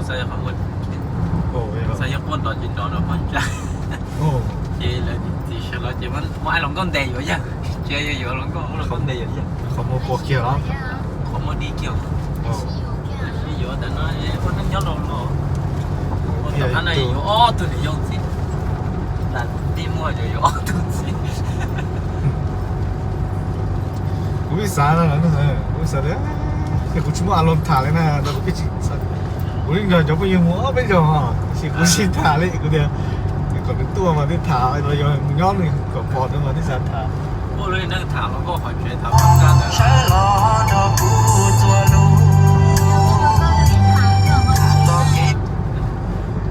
Xav yog qhov muag, xav yog quaj nrov tsis nrov no poj ntsa. Ces lawv txiv sawv los ces muab ai hluas nkauj ntes yuav yawg, tsis tsis yog yuav hluas nkauj, muab hluas nkauj ntes yuav yawg. Qhov muag quaj kiag los? Qhov muag dig kiag. Sib yuav ntawm no, muaj neeg nyob los los. Ua tom qab no yuav ob tug niam yau ntxiv. Lam dig muag yuav ob tug ntxiv. Kuv ib xav no, kuv ib xav tias kuv tsis muaj a loos tham li na, kuv pheej tsis, kuv yeej nrog cov phooj ywg mus ob peb zaug, tab sis kuv tsis tham li, kuv tias kom nws tuaj mas thiaj tham, los yog mus nyob nws kom pom nws mas thiaj xav tham. Muaj lub neej tham los koj qhov tsev tham ntawd.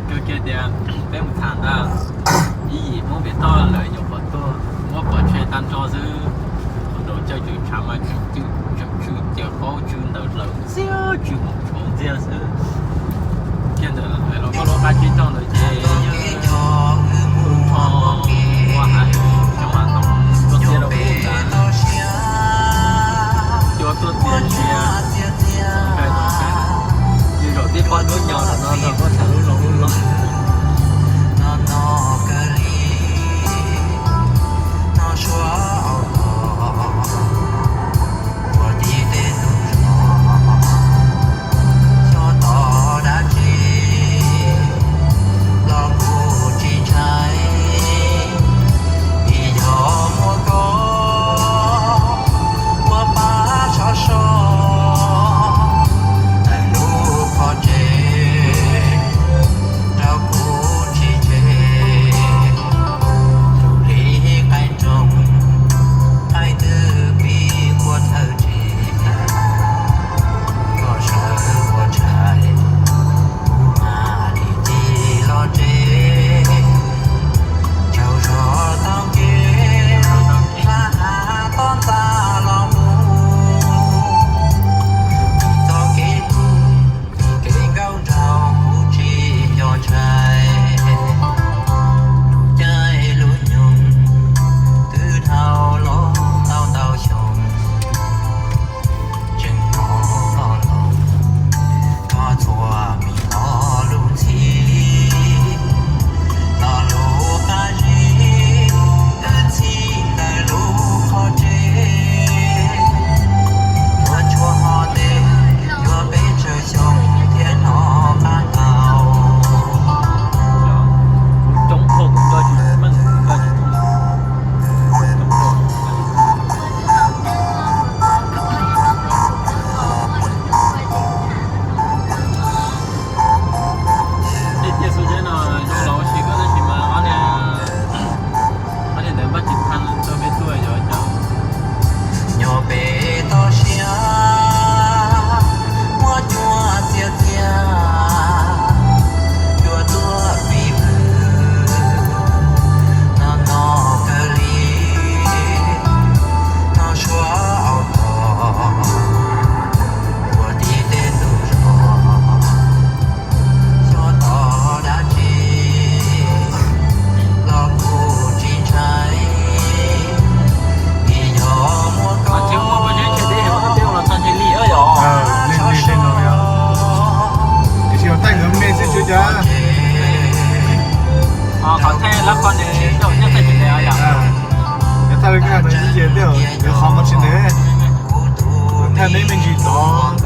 Kawg kiag tias peb mus tham ntag, ib yim muab pem toj lawm nyuam qhuav tuaj, muab pov tseg tag nrho xwb. Qhov nraud caij tswm tshav mas tsw, tsw, tsw, tsw, caws qaub tsw ntawd lawm xiab tsw mus tshauv ntxiag xwb. Kiag ntawm lawv los koj lub qab tsib taug ntawd ces yeej hu rho ua hav xyoob hav ntoo tuaj txias rau kuv ntag. Cua tuaj txias ntsia, yus zaum tib pob duab nyo rau no rau koj tham lub loo lub loo. Tej tiaj xub zeb no zoo los ua si koj tab sis mas ob niag, ob niag ntawd npaj tsis tau rau peb tuaj yog cov nyob pem toj siab muab cua txias txias, cua tuaj pib hwm no no kawg li, no suav au tog ua tib tej ntug zos. Xyov tos dab tsi los kuv tsis ntshai, vim yog muaj koj. Tsis muaj pob zeb tshiab deb, muaj tej los txog ntshe li yog. Tiam sis yog thaij nkawd me xwb tsis cas. Qhov thaij lab qhov nws zaum nyob thaij tsis ntev yom. Yog thaij li kaj ntawd xwb ces tej zaum nkawd qhov mas tsis ntev. Thaij neb me ntsis tod.